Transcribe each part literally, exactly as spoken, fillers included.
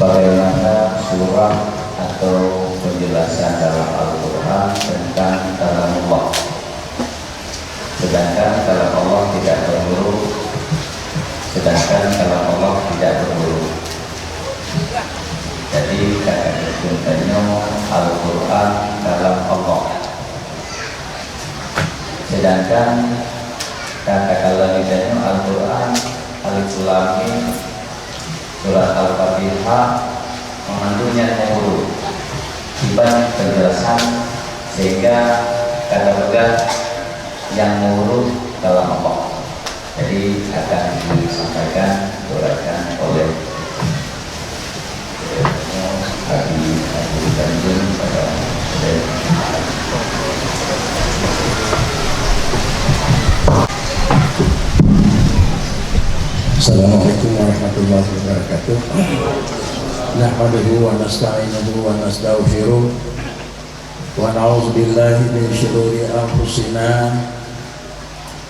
Bagaimana surah atau penjelasan dalam Al-Quran tentang kalamullah? Sedangkan kalam Allah tidak berhuruf, sedangkan kalam Allah tidak berhuruf. Jadi, kata hukum tanyoe, Al-Quran kalam Allah. Sedangkan kata kalam tanyoe Al-Quran, Alif Lam Mim, Surat Al-Fatihah, mengandung nyang meuhuruf. Kiban penjelasan sehingga ka tapeugah nyang meuhuruf kalam Allah. Jadi akan disampaikan, diuraikan oleh Abi Abdul Tanjung pada Assalamualaikum warahmatullahi wabarakatuh. Nahmaduhu wa nasta'inuhu wa nastaghfiruh. Wa na'udzu billahi min syururi anfusina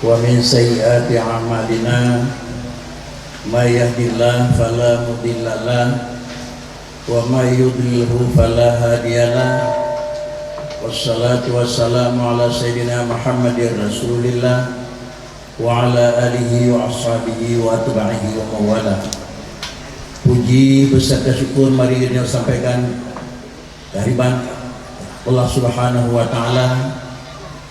wa min sayyiati a'malina. May yahdihillahu fala mudhillalah wa may yudlilhu fala hadiyalah. Wassalatu wassalamu ala sayyidina Muhammadin Rasulillah wa ala alihi wa ashabihi wa atba'ihi wa mawala. Puji beserta syukur mari kita sampaikan kehadirat Allah Subhanahu wa Taala,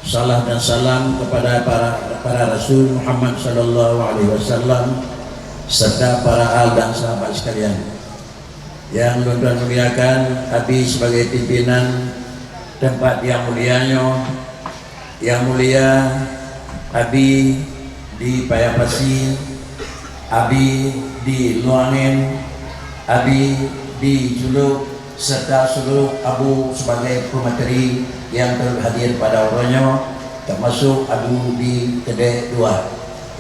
salam dan salam kepada para, para Rasul Muhammad sallallahu alaihi wasallam serta para al dan sahabat sekalian. Yang lôn tuan muliakan, Abi sebagai pimpinan tempat yang mulia nyoe, yang mulia Abi di Paya Pasi, Abi di Luangen, Abi di Juluk, serta seluruh Abu sebagai pemateri yang turut hadir pada uroe nyoe, termasuk Abu di Keudeh dua.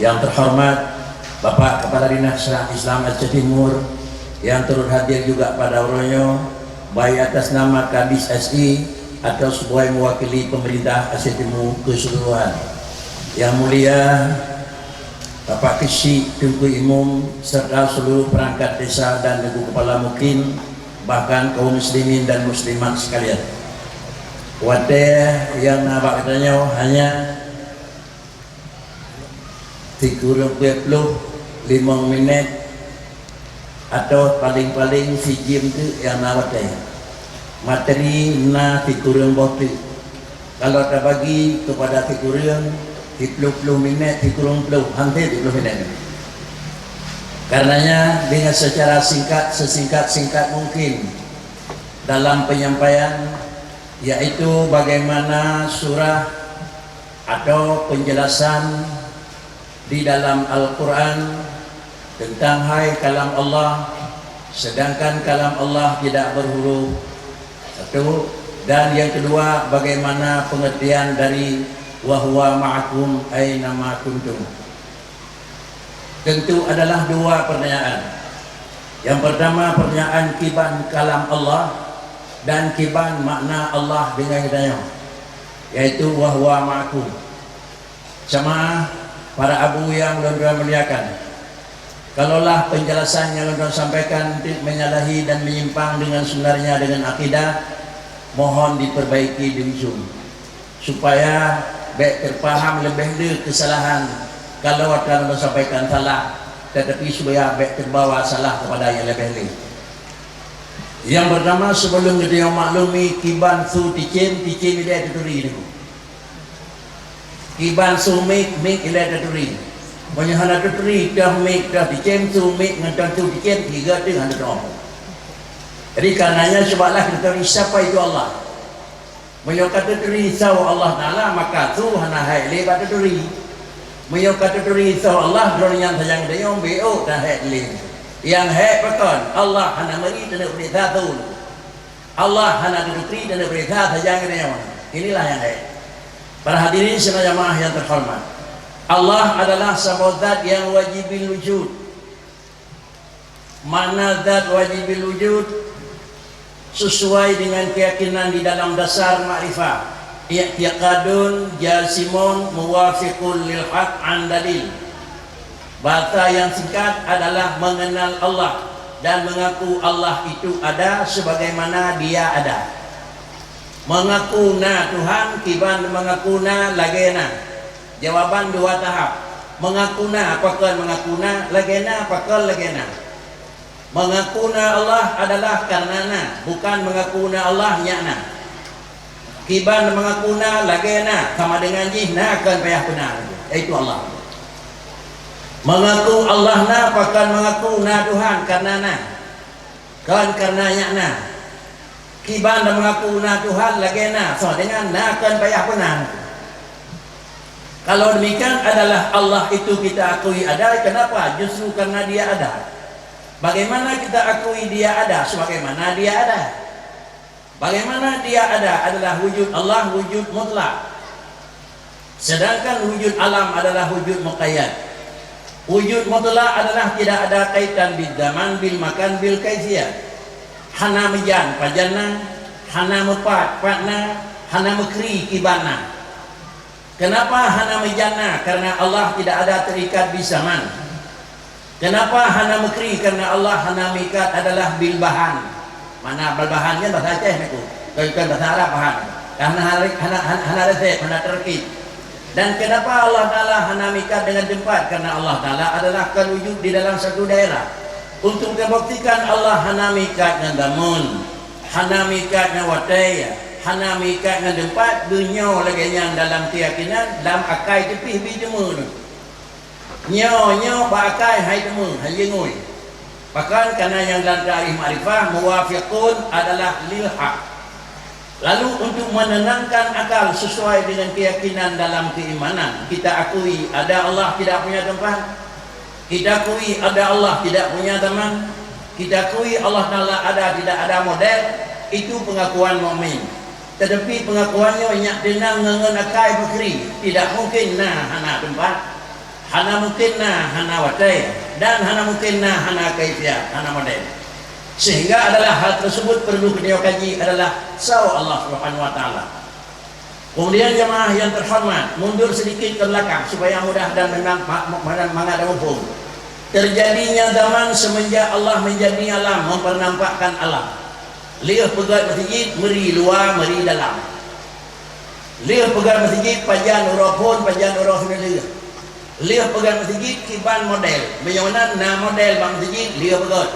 Yang terhormat Bapak Kepala Dinas Syariat Islam Aceh Timur yang turut hadir juga pada uroe nyoe, baik atas nama Kadis S I atau sebagai mewakili pemerintah Aceh Timur keseluruhan. Yang mulia Bapak Keuchik Teungku Imum serta seluruh perangkat desa dan Teungku Kepala Mukim, bahkan kaum muslimin dan muslimat sekalian. Watée nyang na bak geutanyoe hanya sikureueng peuet ploh limong minét atau paleng-paleng sijeuem teuk nyang na watée. Materi na sikureueng boh teuk. Kalau tabagi kepada sikureueng, siplôh ploh minét, sikureueng ploh, hampir siplôh minét. Karenanya, dengan secara singkat, sesingkat-singkat mungkin dalam penyampaian, yaitu bagaimana surah atau penjelasan di dalam Al-Quran tentang hai kalam Allah, sedangkan kalam Allah tidak berhuruf, satu, dan yang kedua, bagaimana pengertian dari wa huwa ma'akum aina ma kuntum. Tentu adalah dua pertanyaan. Yang pertama, pertanyaan kiban kalam Allah dan kiban makna Allah dengan geutanyoe, yaitu wa huwa ma'akum. Jamaah, para abu yang lôn tuan muliakan, kalaulah penjelasan yang lôn tuan sampaikan menyalahi dan menyimpang dengan sebenarnya dengan akidah, mohon diperbaiki di ujung. Supaya bék teupaham leubeh le keusalahan, kalau atra lôn sampaikan salah, tetapi supaya bék teubawa salah kepada nyang leubeh le. Nyang peurtama, sibeulom geutanyoe maklumi kiban su ticém, ticém ilée taturi nyoe. Kiban su mic, mic ilée taturi. Meunyoe hana taturi, toh mic, toh ticém, su mic ngon toh su ticém, tiga tu hana teuoh. Jadi, karenanya, cubalah kita taturi siapa itu Allah. Meunyoe ka taturi soe Allah Taala, maka su hana hék lé bak taturi. Meunyoe ka taturi soe Allah, droeneuh nyan sajan geutanyoe, bék ôk tan hék lé. Nyang hék pakon, Allah hana meuri taneuk peuriksa su. Allah hana taturi taneuk peuriksa sajan geutanyoe. Inilah nyang hék. Para hadirin sidang jamaah yang terhormat, Allah adalah saboh zat yang wajibil wujud. Makna zat wajibil wujud sesuai dengan keyakinan di dalam dasar makrifah, i'tiqadun jazimun muwafiqun lil haq an dalil. Bahasa yang singkat adalah mengenal Allah, Dan mengaku Allah itu ada sebagaimana Dia ada. Mengaku na Tuhan, kiban mengaku na lagée na. Jawaban dua tahap. Mengaku na, pakon mengaku na, lagée na, pakon lagée na. Mengaku na Allah adalah karena na, bukan mengaku na Allah nyak na. Kiban mengaku na lagée na, sama dengan jih na kon payah peuna, yaitu Allah. Mengaku Allah na, pakon mengaku na Tuhan karena na, kon karena nyak na. Kiban dan mengaku na Tuhan lagée na, sama dengan na kon payah peuna. Kalau demikian adalah Allah itu kita akui ada, kenapa? Justru karena Dia ada. Bagaimana kita akui Dia ada? Sebagaimana Dia ada. Bagaimana Dia ada adalah wujud Allah, wujud mutlak. Sedangkan wujud alam adalah wujud muqayyad. Wujud mutlak adalah tidak ada kaitan bil zaman, bil makan, bil kaifiyah. Hana meujan, pajan na, hana meupat, pat na, hana meukri, kiban na. Kenapa hana meujan na? Karena Allah tidak ada terikat di zaman. Kenapa hana meukri? Karena Allah hana meuikat adalah bil bahan. Mana bil bahan nyan bahasa Aceh nyan ku. Kon, kon bahasa Arab bahan. Karena hana, hana, hana, hana resep, hana terkib. Dan kenapa Allah Taala hana meuikat dengan tempat? Karena Allah Taala adalah kon wujud di dalam satu daerah. Untuk teubuktikan Allah hana meuikat ngon zaman, hana meuikat ngon watée, hana meuikat ngon tempat, geunyoe lagée nyan dalam keuyakinan, lam akai teupih bi teuma. Nyoe, nyoe bak akai hai teuma, hai jingui. Pakon kana nyang lam takrif makrifah, muwafiqun adalah lil haq. Lalu untuk menenangkan akal sesuai dengan keyakinan dalam keimanan, kita akui ada Allah tidak punya tempat. Kita akui ada Allah tidak punya zaman. Kita akui Allah Taala ada tidak ada model. Itu pengakuan mukmin. Tetapi pengakuan nyoe nyak teunang ngon akai meukri, tidak mungkin na hana tempat. Hana mungkin na hana watée, dan hana mungkin na hana kaifiat, hana model. Sehingga adalah hal tersebut perlu kita kaji adalah soe Allah Subhanahu wa Taala. Kemudian jemaah yang terhormat, mundur sedikit ke belakang supaya mudah dan menang, ma-, ma-, mangat dan mumpung. Terjadinya zaman semenjak Allah menjadi alam, mempernampakkan alam. Lheueh peugét meuseujid, meuri luwa, meuri dalam. Lheueh peugét meuseujid, pajan uroe phon, pajan uroe seuneulheueh. Lheueh peugét meuseujid, kiban model. Meunyoe na, na model bak meuseujid, lheueh peugét.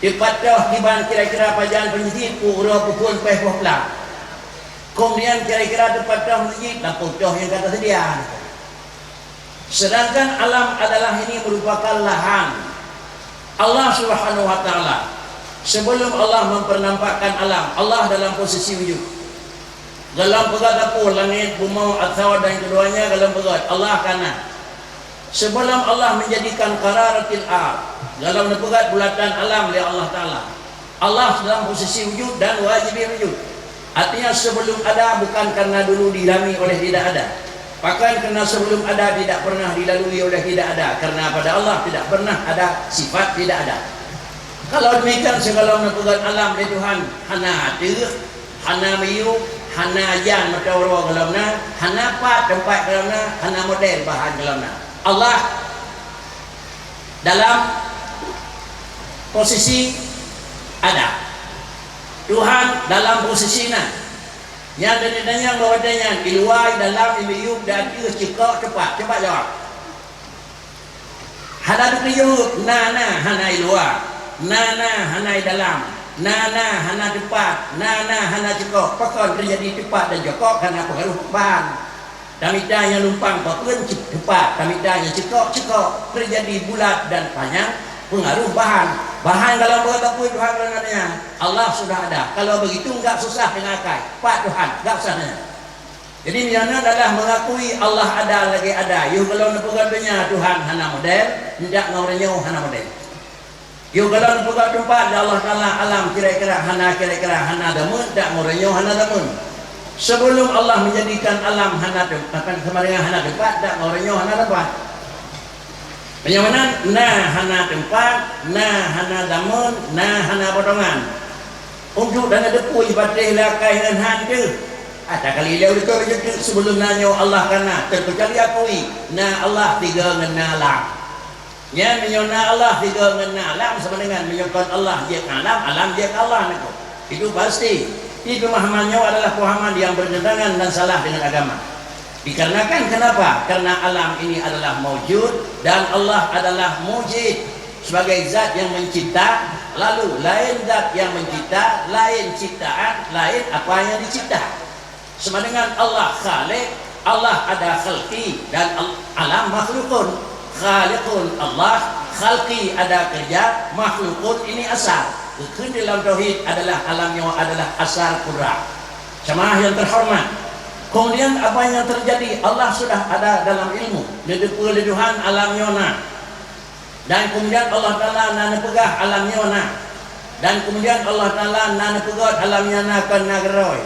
Dipat toh kiban kira-kira pajan meuseujid, peue uroe, peue phon, péh boh plang. Kemudian kira-kira dipat toh meuseujid, lampôh toh nyang ka teuseudia. Sedangkan alam adalah ini merupakan lahan. Allah Subhanahu wa Taala, sebelum Allah mempernampakkan alam, Allah dalam posisi wujud. Golom peugét sapeue langét, bumoe, atawa dan keduanya golom peugét, Allah ka na. Sebelum Allah menjadikan qararatil ard, golom neupeugét bulatan alam lé Allah Taala. Allah dalam posisi wujud dan wajib wujud. Artinya sebelum ada bukan karena dulu dialami oleh tidak ada. Bahkan karena sebelum ada tidak pernah dilalui oleh tidak ada. Karena pada Allah tidak pernah ada sifat tidak ada. Kalau demikian, segala peugét alam lé Tuhan hana ateueh, hana miyueb, hana jan mata uroe golom na, hana pat tempat golom na, hana model bahan golom na. Allah dalam posisi ada. Tuhan dalam posisi na. Nyang dan nyang bahwa nyan di luwa, di dalam, di miyueb, di ateueh, ceuko, tepat. Coba jawab. Hana dikeuyeuh, na, na, hana i luwa. Na, na, hana i dalam. Na, na, hana tepat. Na, na, hana ceuko. Pakon teujadi tepat dan ceuko? Karena pengaruh bahan. Tamita nyang lumpang papeuen cit-, tepat, tamita nyang cekok-cekok, teujadi bulat dan panyang, pengaruh bahan. Bahan dalam beurata pun Tuhan dalam dunia, Allah sudah ada. Kalau begitu, enggak susah dengan akai. Pat Tuhan, enggak susah nyan. Jadi, nyan adalah mengakui Allah ada lagi ada. Yôh, kalau neupeugah dunia Tuhan hana model, ndak ngon uroe nyoe hana model. Yôh, kalau neupeugah teumpat, ya Allah Taala, alam kira-kira hana, kira-kira hana deungon, dak ngon uroe nyoe hana deungon. Sebelum Allah menjadikan alam hana tem-, akan sama dengan hana teumpat, dak ngon uroe nyoe hana teumpat. Meunyoe meunan, na hana teumpat, na hana zaman, na hana potongan. Untuk dan neuteupeue ibadah lé akai ngon han teuh. Ata kali lé udah sebelum na nyoe Allah ka na, teukecuali akui, na Allah tiga ngon na alam. Nyan meunyoe na Allah sigoe ngon na alam sama dengan meunyoe kon Allah jeuet alam, alam jeuet Allah niko. Itu pasti. Tapi pemahaman nyoe adalah pemahaman yang bertentangan dan salah dengan agama. Dikarenakan kenapa? Karena alam ini adalah maujud dan Allah adalah mujid sebagai zat yang mencipta, lalu lain zat yang mencipta, lain ciptaan, lain apa yang dicipta. Sama dengan Allah Khaliq, Allah ada khalqi dan al-, alam makhlukun. Khaliqun Allah, khalqi ada kerja, makhlukun ini asar. Keukeun dalam tauhid adalah alam nyoe adalah asar kudrat. Jamaah yang terhormat, kemudian apa yang terjadi Allah sudah ada dalam ilmu. Neuteupeue lé Tuhan alam nyoe na. Dan kemudian Allah Taala na neupeugah alam nyoe na. Dan kemudian Allah Taala na neupeugah alam nyoe na kon na geurôi.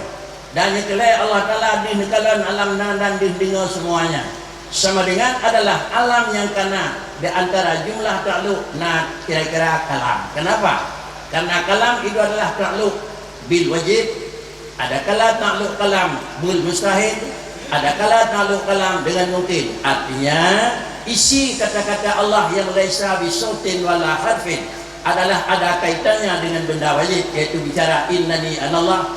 Dan nyang keulhèe Allah Taala deuh neukalon alam na dan deuh deungoe semuanya. Sama dengan adalah alam nyang kana di antara jumlah takluk na kira-kira kalam. Kenapa? Karena kalam itu adalah takluk bil wajib, ada kala takluk kalam bil mustahil, ada kala takluk kalam dengan mungkin. Artinya, isi kata-kata Allah yang laisa bi sautin wala harfin adalah ada kaitannya dengan benda wajib, yaitu bicara innani anallah.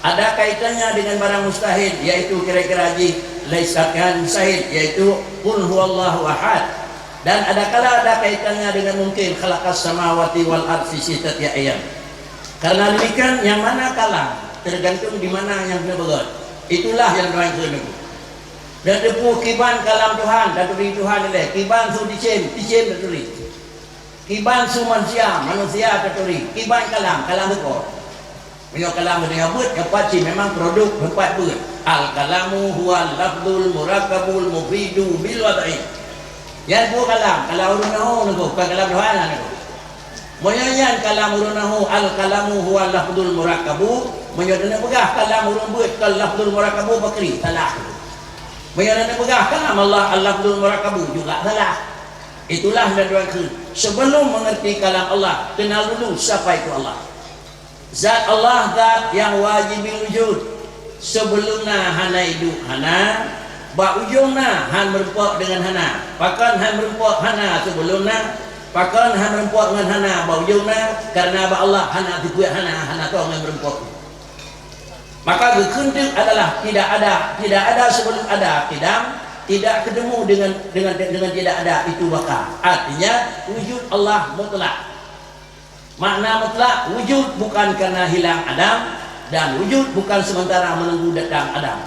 Ada kaitannya dengan barang mustahil, yaitu kira-kira jih laisa kan mustahil, yaitu qul huwallahu ahad. Dan ada kala ada kaitannya dengan mungkin khalaqas samawati wal ard fi sittati ayyam. Karena demikian, yang mana kalam tergantung di mana yang kena berat. Itulah yang doang kena. Dan teupeu kiban kalam Tuhan, taturi Tuhan ilèe. Kiban su ticém, ticém taturi. Kiban su manusia, manusia taturi. Kiban kalam, kalam teuko. Meunyoe kalam meunyoe beuet, nyoe pat cit memang produk nyoe pat beuet. Al-kalamu huwa lafzul murakkabul mufidu bil wad'i. Nyan peue kalam, kalam ureueng nahu nyoe, bukan kalam Tuhan nyoe. Meunyoe nyan kalam ureueng nahu, al-kalamu huwa lafzul murakkabu, meunyoe neupeugah kalam ureueng beuet kon lafzul murakkabu, bakri, salah. Meunyoe neupeugah kalam Allah al-lafzul murakkabu, juga salah. Itulah dan doang kheun. Sebelum mengerti kalam Allah, kenal dulu siapa itu Allah. Zat Allah zat nyang wajibul wujud. Sebelum na hana idup hana, bak ujong na han meurumpok deungon hana. Pakon han meurumpok hana sebelum na? Pakon han meurumpok ngon hana bak ujong na? Karena bak Allah hana teupeu hana, hana toh ngon meurumpok. Maka geukheun teuk adalah tidak ada, tidak ada sebelum ada, kidam, tidak ketemu dengan, dengan, dengan tidak ada, itu baka. Artinya, wujud Allah mutlak. Makna mutlak, wujud bukan karena hilang adam, dan wujud bukan sementara menunggu datang adam.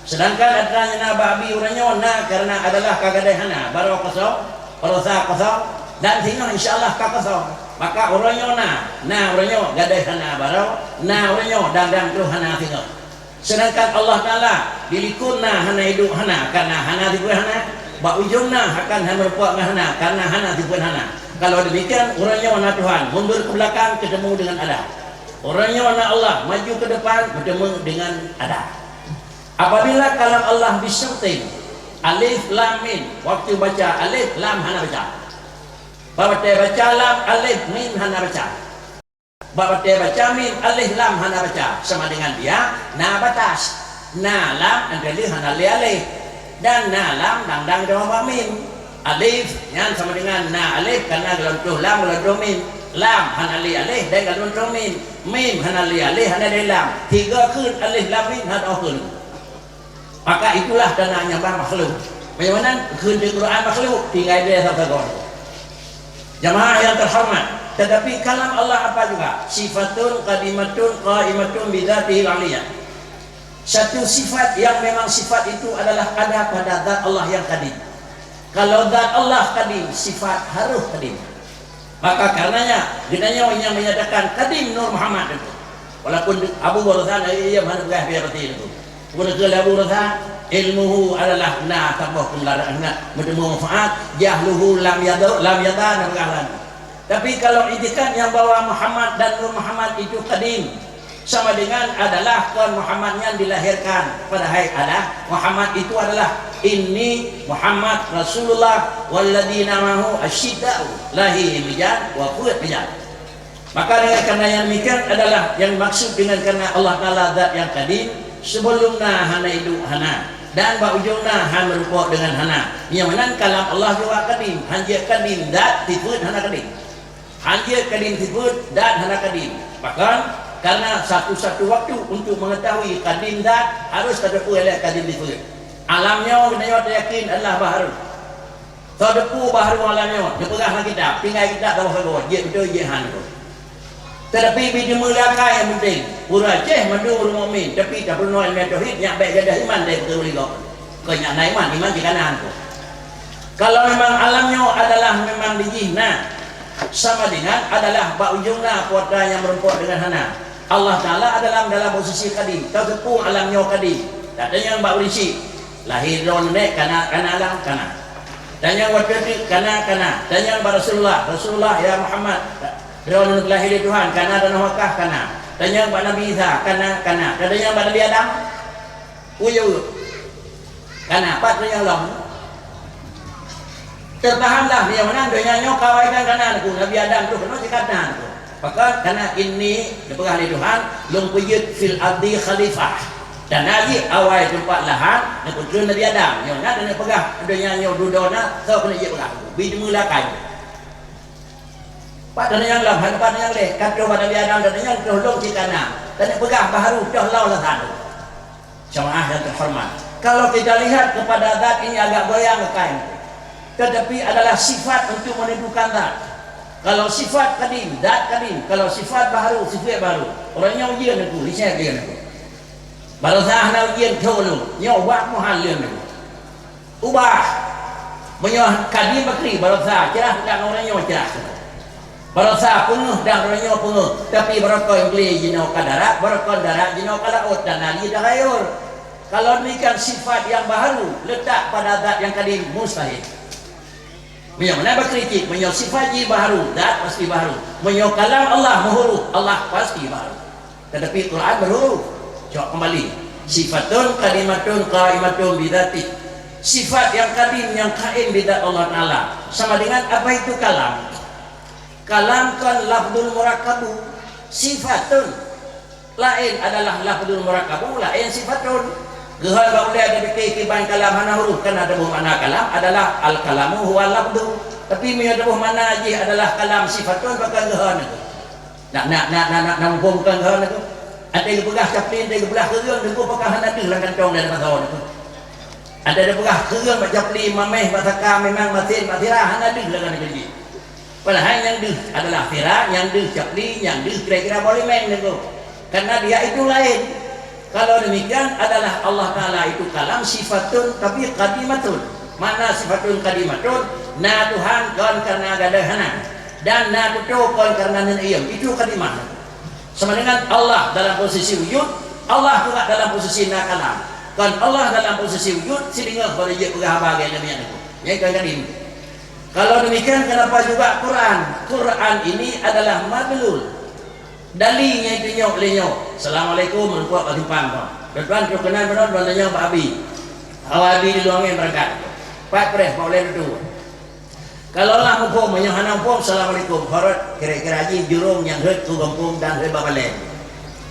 Sedangkan atra nyang na bak abi uroe nyoe na karena adalah ka gadôh hana, baroe kosong, baroesa kosong, dan singoh insya Allah ka kosong. Maka uroe nyoe na, na uroe nyoe gadôh hana baroe, na uroe nyoe dan, dan troh hana singoh. Sedangkan Allah Taala dilikot na hana idup hana, karena hana teupeu hana, bak ujong na akan hana meurumpok ngon hana, karena hana teupeu hana. Kalau demikian, uroe nyoe na Tuhan, mundur ke belakang ketemu dengan ada. Uroe nyoe na Allah, maju ke depan ketemu dengan ada. Apabila kalam Allah bisyartin, alif lam mim, waktu baca alif lam hana baca. Bak watèe baca lam alif mim hana baca. Bak watèe baca mim alif lam hana baca, sama dengan dia na batas. Na lam, entah lé hana lé alif. Dan na lam dang-dang jaweueb bak mim. Alif nyan sama dengan na alif karena golom troh lam, golom troh mim. Lam hana lé alif dan golom troh mim. Mim hana lé alif, hana lé lam. Tiga kheun alif lam mim hana kheun. Maka itulah tanda nyang ba makhluk. Bagaimana kheun di Quran makhluk, tinggai dia sagoe-sagoe. Jamaah yang terhormat, tetapi kalam Allah apa juga? Sifatun qadimatun qaimatun bidzatihil aliyah. Satu sifat yang memang sifat itu adalah ada pada zat Allah yang qadim. Kalau zat Allah qadim, sifat harus qadim. Maka karenanya, geutanyoe nyang menyatakan qadim Nur Muhammad itu. Walaupun Abu Barzan, iya, iya, mana peugah biar betul itu. Bukan ke Abu Barzan, ilmuhu adalah na tambah pengelarang na, bertemu manfaat, jahluhu lam yadu, lam yada, na peugah lagi. Tapi kalau itikad yang bahwa Muhammad dan Nur Muhammad itu qadim, sama dengan adalah kon Muhammad nyan dilahirkan, padahai adalah Muhammad itu adalah, "Inni Muhammad Rasulullah walladzina ma'ahu asyidda'u lahil mijan wa feuet mijan." Maka dengan karena yang demikian adalah yang maksud dengan karena Allah Taala zat yang qadim, sebelum na hana idup hana, Dan bak ujong na hana meurumpok deungon hana. Nyang meunan kalam Allah jaweueb kadim, hana jeuet kadim zat, sifeuet hana kadim. Hana jeuet kadim sifeuet, zat hana kadim. Bahkan, karena satu-satu waktu untuk mengetahui kadim zat, harus tateupeue lé kadim sifeuet. Alam nyoe geutanyoe tayakin adalah baharu. Soe teupeu baharu alam nyoe, neupeugah lam kitab, tinggai kitab saboh sagoe, jeuet beutôi jeuet han. Teutapi bit jeumeulaka nyang penting, ureueng Aceh mandum ureueng mukmin, tapi tapeurunoe ileumèe tauhid nyak bèk gadôh iman dari beutôi gob. Kon nyak na iman, iman jih ka na. Kalau memang alam nyoe adalah memang di jih na, sama dengan adalah bak ujong na kuasa nyang meurumpok deungon hana. Allah Taala adalah dalam posisi kadim, tateupeue alam nyoe kadim. Tatanyong bak prinsip, lahé droeneuh kana, kana alam, kana. Tanyong watèe teuk kana, kana. Tanyong bak Rasulullah, Rasulullah, ya Muhammad, droeneuh neulahé lé Tuhan, kana tanoh Makkah, kana. Tanyong bak Nabi Isa, kana, kana. Tatanyong bak Nabi Adam, uyuek, kana. Pat tanyong lom. Teupahamlah, meunyoe meunan donya nyoe ka awai kana, kana, Teungku. Nabi Adam troh keunoe cit kana, Teungku. Pakon? Karena ini dipeugah lé Tuhan, "Lôn peujeuet fil ardi khalifah." Dan na jih awai teumpat lahan, neupeutreun Nabi Adam. Nyoe na dan neupeugah, donya nyoe dudoe na, soe keuneuk jeuet peugah, Teungku. Bit jeumeulaka. Pat tanyong lom, hana pat tanyong lé. Ka troh bak Nabi Adam, tanyong troh lôn cit kana. Keuneuk peugah baharu, troh lôn lam sana. Jamaah yang terhormat, kalau kita lihat kepada zat ini agak goyang kain, tetapi adalah sifat untuk menunjukkan zat. Kalau sifat kadim, zat kadim. Kalau sifat baharu, sifat baharu. Orang nyoe ujian aku, lisan ujian aku. Baroesa hana ujian thô lom, nyoe ubah muhal lom aku. Ubah. Meunyoe kadim bakri, baroesa cerah, dan orang nyoe cerah. Baroesa peungeuh dan uroe nyoe peungeuh, tapi barokon glé jinoe ka darat, barokon darat jinoe ka laôt, dan na jih tagayur. Kalau demikian, sifat yang baharu letak pada zat yang kadim mustahil. Meunyoe meunan bakri cit, meunyoe sifat jih baharu, zat pasti baharu. Meunyoe kalam Allah meuhuruf, Allah pasti baharu. Tetapi Quran berhuruf. Jawab kembali. Sifatun qadimatun qaimatun bidzatih. Sifat yang kadim, yang kaim di zat Allah Taala. Sama dengan apa itu kalam? Kalam kan lafzul murakkabu. Sifatun. Lain adalah lafzul murakkabu, lain sifatun. Geuhon bak ulèe tapike kiban kalam hana huruf, kan ada boh makna kalam adalah al-kalamu huwa lafzu. Tapi meunyoe ada boh makna jih adalah kalam sifatun, bahkan geuhon itu. Nak, nak, nak, nak, nak, nak muphom kan hana tu. Ada geupeugah capli, ada geupeugah keureueng, deungon pakon hana deuh lam kantong dan masa tu. Ada geupeugah keureueng bak capli, mamèh bak saka, memang masin bak sira, hana deuh lam kantong jih. Padahai nyang deuh adalah sira, nyang deuh capli, nyang deuh kira-kira boh limeng tu. Karena dia itu lain. Kalau demikian adalah Allah Taala itu kalam sifatun tapi qadimatun. Makna sifatun qadimatun, na Tuhan kon karena gadôh hana, dan na tutoe kon karena neuneuiem. Itu qadimah. Sama dengan Allah dalam posisi wujud, Allah juga dalam posisi na kalam. Kon Allah dalam posisi wujud, sideungoe baru jeuet peugah haba lagèe nyan. Nyan kon kadim. Kalau demikian, kenapa juga Quran? Quran ini adalah madlul. Dali nyang itunyok lé nyoe. Assalamualaikum, meureumpok bak simpang, Pak. Tuan-tuan, trok keunan meunan, tuan tanyong bak Abi. Awai Abi di luwa angén beurangkat. Pat preh, Pak, ulèe dudoe. Kalau lah muphom, meunyoe hana muphom, assalamualaikum. Horot, kira-kira jih jurông nyang rhot u gampông dan rhot bak balèe.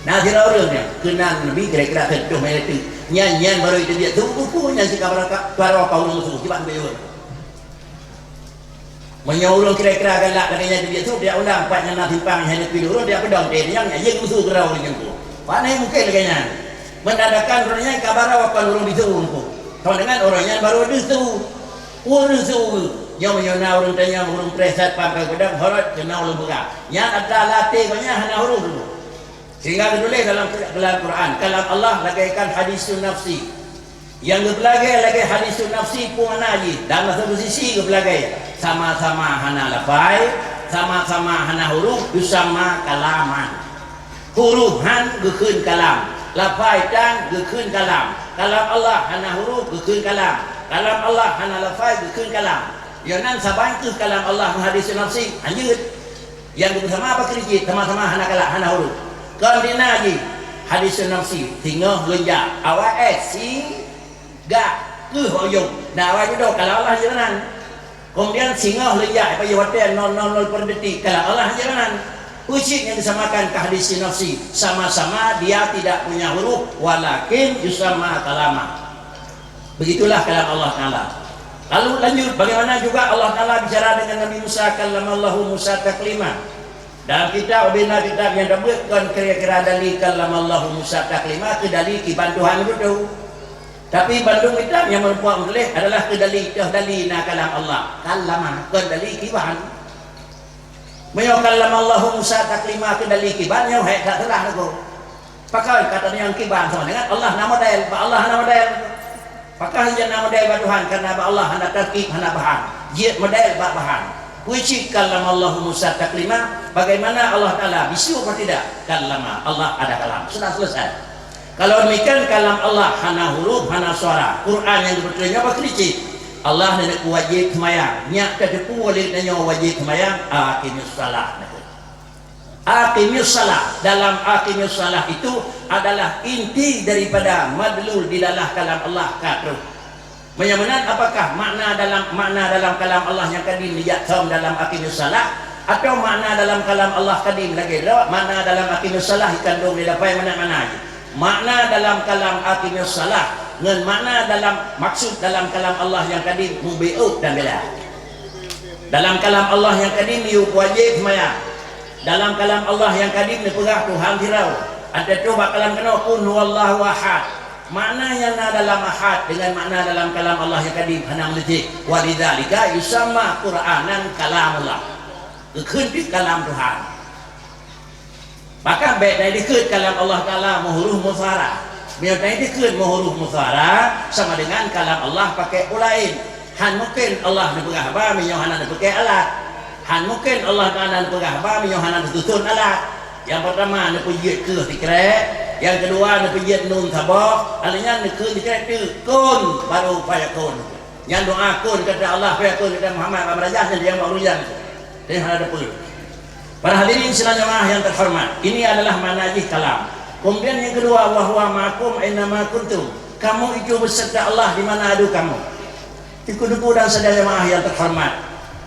Na sidroe ureueng nyan, keunan leubeh kira-kira seutoh meter. Nyan, nyan barô jiteubiet su, buku nyan sika baraka, barô ka ureueng su, kiban beu. Meunyoe ureueng kira-kira galak lagèe nyan teubiet su, dia ulang pat nyang na simpang nyang hana pih ureueng, dia peudong teuh nyang nyan, jeuet musu keudroe ureueng nyan tu. Pane mungken lagèe nyan. Menandakan ureueng nyan ka barô kon ureueng bisu ureueng tu. Sama dengan ureueng nyan barô deuh su. Ureueng su. Nyoe meunyoe na ureueng tanyong, ureueng preh satpam ka peudong, horot keunoe ulôn peugah. Nyan atra lam até gobnyan hana huruf tu. Sehingga geutuléh dalam, dalam Quran, kalam Allah bagaikan hadisun nafsi. Nyang geupeulagèe lagèe hadisun nafsi peue makna jih? Dalam satu sisi geupeulagèe, sama-sama hana lafai, sama-sama hana huruf, yusamma kalaman. Huruf han geukheun kalam, lafai tan geukheun kalam. Kalam Allah hana huruf geukheun kalam, kalam Allah hana lafai geukheun kalam. Nyoe nan saban kheueh kalam Allah ngon hadisun nafsi, hanjeuet. Nyang geubeusama apa keu jih, sama-sama hana galak, hana huruf. Kon dina jih, hadisun nafsi, singoh lôn jak, awai éh, si, gak, keuh ujong. Na awai judoe, kalam Allah jih meunan. Kemudian singoh lôn jak, payah watèe nol nol nol per detik, kalam Allah jih meunan. Peue cit nyang disamakan keu hadisun nafsi, sama-sama dia tidak punya huruf, walakin yusamma kalama. Begitulah kalam Allah Taala. Lalu lanjut, bagaimana juga Allah Taala bicara dengan Nabi Musa, kallamallahu Musa taklima. Dalam kitab, ubena kitab nyang tabeuet kon kira-kira dali kallamallahu Musa taklima keu dali kiban Tuhan beutôi. Tapi bandum kitab nyang meureumpok meutuléh adalah keu dali, toh dali na kalam Allah. Kallama, kon dali kiban. Meunyoe kallamallahu Musa taklima keu dali kiban, nyoe hai that salah lagoe. Pakon ka tanyong kiban sama dengan Allah na model, bak Allah hana model. Pakon hana model bak Tuhan, karena bak Allah hana tarkib, hana bahan. Jeuet model bak bahan. Peue cit kallamallahu Musa taklima, bagaimana Allah Taala bisu apa tidak? Kallama, Allah ada kalam. Sudah selesai. Kalau demikian, kalam Allah hana huruf, hana suara. Quran nyang geubeutôi nyoe pakri cit. Allah neuk wajéb seumayang. Nyak tateupeue lé tanyoe wajéb seumayang, aqimus shalah. Aqimus shalah. Dalam aqimus shalah itu adalah inti daripada madlul dilalah kalam Allah ka troh. Meunyoe meunan, apakah makna dalam, makna dalam kalam Allah nyang kadim dijak thom dalam aqimus shalah, atawa makna dalam kalam Allah kadim lagée droe, makna dalam aqimus shalah ikandong di dapai manat makna jih? Makna dalam kalam aqimus shalah ngon makna dalam maksud dalam kalam Allah nyang kadim mubi'uk dan beda. Dalam kalam Allah nyang kadim yue wajéb seumayang. Dalam kalam Allah nyang kadim neupeugah Tuhan sidroe. Ateueh bak kalam keunoe, "Qul huwallahu ahad." Makna nyang na dalam ahad dengan makna dalam kalam Allah nyang kadim hana meuleucéh. Walidzalika yusamma Qur'anan kalamullah. Geukheun pih kalam Tuhan. Maka bék na dikeue kalam Allah Taala meuhuruf musara. Meunyoe na dikeue meuhuruf musara, sama dengan kalam Allah pakai peue laén. Han mungken Allah neupeugah haba meunyoe hana neupakai alat. Han mungken Allah Taala neupeugah haba meunyoe hana neususon alat. Nyang peurtama neupeujeuet keu sikrek, nyang keudua neupeujeuet nun saboh, lheueh nyan neukheun sikrek teuk kun, baru fayakun. Nyan doa kun kata Allah, fayakun kata Muhammad, bak meurajah nyan nyang bak ureueng nyan. Tapi hana teupeu. Para hadirin sidang jamaah yang terhormat, ini adalah makna jih kalam. Kemudian yang kedua, wa huwa ma'akum aina ma kuntum. Kamu itu beserta Allah di mana ada kamu. Teungku-teungku dan syedara jamaah yang terhormat,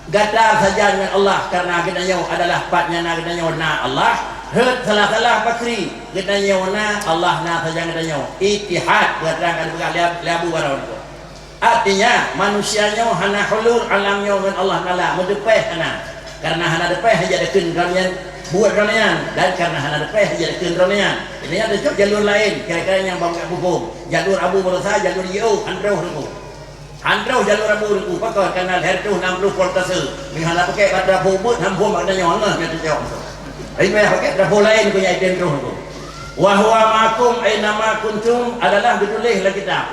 gata sajan ngon Allah karena geutanyoe adalah pat nyang na geutanyoe na Allah. Rhot salah-salah pakri, geutanyoe na, Allah na sajan geutanyoe. Ittihad, beuterang ka dipeugah lé, lé Abu Barau nyoe. Artinya, manusia nyoe hana hulul alam nyoe ngon Allah Taala, meuteupéh hana. Karena hana teupéh hana jadeukeuen droe nyan buet droe nyan, dan karena hana teupéh hana jadeukeuen droe nyan. Jadi nyan teucok jalur laén, kira-kira nyang bak buphom. Jalur Abu Barosa, jalur jiôh, han troh Teungku. Han troh jalur Abu Teungku, pakon karena lhèe reutôh nam ploh voltase. Meuhana tapakèk bak trafo beuet, han phom bak tanyoe, ngeuh nyan teucok. Tapi payah pakèk trafo laén keu nyan, iten troh Teungku. Wa huwa ma'akum aina ma kuntum adalah geutuléh lam kitab.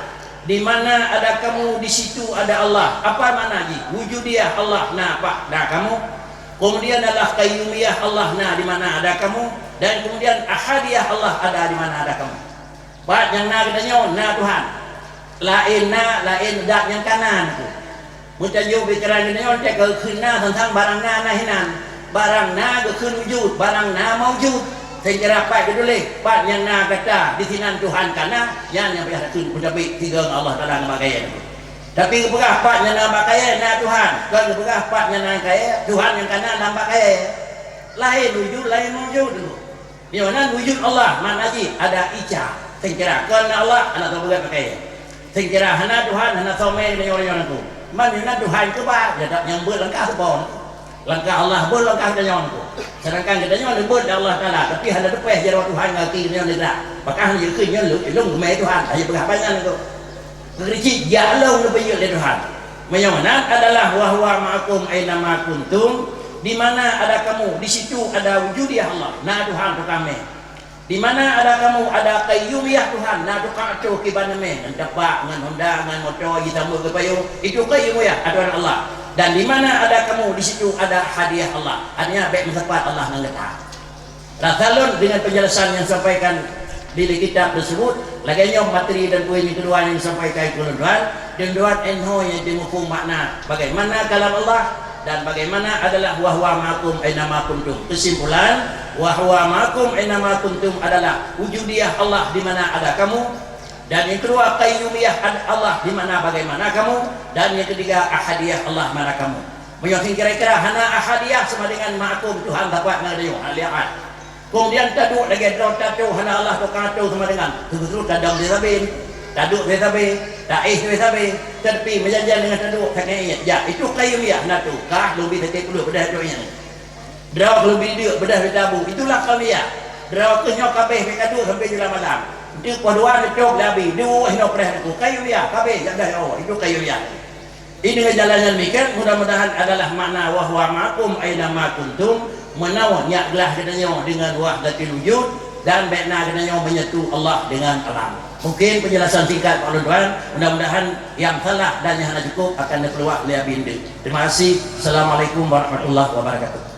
Di mana ada kamu, di situ ada Allah. Apa makna jih? Wujudiyah Allah na pat, na kamu. Kemudian adalah qayyumiyah Allah na di mana ada kamu. Dan kemudian ahadiyah Allah ada di mana ada kamu. Pat nyang na geutanyoe, na Tuhan. Laén na, laén dat nyang ka na Teungku. Meutanyoe pikiran geutanyoe, teuka geukheun na, sang-sang barang na, na hinan. Barang na geukheun wujud, barang na maujud. Sehingga pat geutuléh, pat nyang na gata, disinan Tuhan ka na, nyan nyang payah takheun, meutabek sigoe ngon Allah Taala ngon bak kayèe. Tapi geupeugah pat nyang na bak kayèe na Tuhan, kon geupeugah pat nyang na kayèe, Tuhan nyang ka na lam bak kayèe. Laén wujud, laén maujud Teungku. Nyoe nan wujud Allah, makna jih ada Isa. Seunkira kon na Allah, hana soe beuet pakai. Seunkira hana Tuhan, hana soe mè nyoe nyoe Teungku. Man nyoe nan Tuhan keuba, ya tak nyang beuet langkah saboh. Langkah Allah beuet langkah geutanyoe Teungku. Sedangkan geutanyoe neubeuet lé Allah Taala, tapi hana teupèh jaroe Tuhan ngon gaki geutanyoe neugrak. Pakon hana jikheun nyoe lôn, lôn geumè Tuhan, hana peugah banyan Teungku. Keukricik jak lôn neupeujeuet lé Tuhan. Meunyoe nan adalah wa huwa ma'akum aina ma kuntum, di mana ada kamu, di situ ada wujudiyah Allah, na Tuhan teuka mè. Di mana ada kamu, ada qayyumiyah Tuhan, na tukang atoe kiban mè, ngon tapak, ngon honda, ngon moto, jisambot keu payong, itu qayyumiyah atoran Allah. Dan di mana ada kamu, di situ ada hadiah Allah. Artinya, bèk meusapat Allah ngon gata. Rasa lôn dengan penjelasan nyang sampaikan di kitab tersebut, lagèe nyoe materi dan poin nyang keudua nyang sampaikan keu lôn tuan, dan tuan nyoe nyang jimuphom makna bagaimana kalam Allah dan bagaimana adalah wa huwa ma'akum aina ma kuntum. Kesimpulan, wa huwa ma'akum aina ma kuntum adalah wujudiyah Allah di mana ada kamu, dan yang kedua qayyumiyah ad-, Allah di mana bagaimana kamu, dan yang ketiga ahadiyah Allah mana kamu. Meunyoe kira-kira hana ahadiyah sama dengan ma'akum Tuhan sapat ngon geutanyoe, hana ahad. Kemudian taduek lagèe droe tatoe hana Allah teuka atoe sama dengan. Justru tadong di Rabin. Taduek sabe-sabe, taéh sabe-sabe, teutepi meujan-jan deungon taduek sakét iék. Ya, itu qayyumiyah na tu. Kah lôn bi sakét peuleuk beudôh taduek iék. Droe lôn bi deuk beudôh tabu. Itulah qayyumiyah. Droe keuh nyoe kabeh bèk taduek sampai jula malam. Enteuk poh dua neucok lé abi, dua inoe preh aku. Qayyumiyah, kabeh jak dah ya Allah. Itu qayyumiyah. Ini jalan yang demikian mudah-mudahan adalah makna wa huwa ma'akum aina ma kuntum, meunoe nyak glah geutanyoe dengan wahdatul wujud dan bèk na geutanyoe menyatu Allah dengan alam. Mungkin penjelasan singkat Pak Lôn Tuan, mudah-mudahan yang salah dan yang hana cukup akan neupeuluah lé abi eunteuk. Terima kasih. Assalamualaikum warahmatullahi wabarakatuh.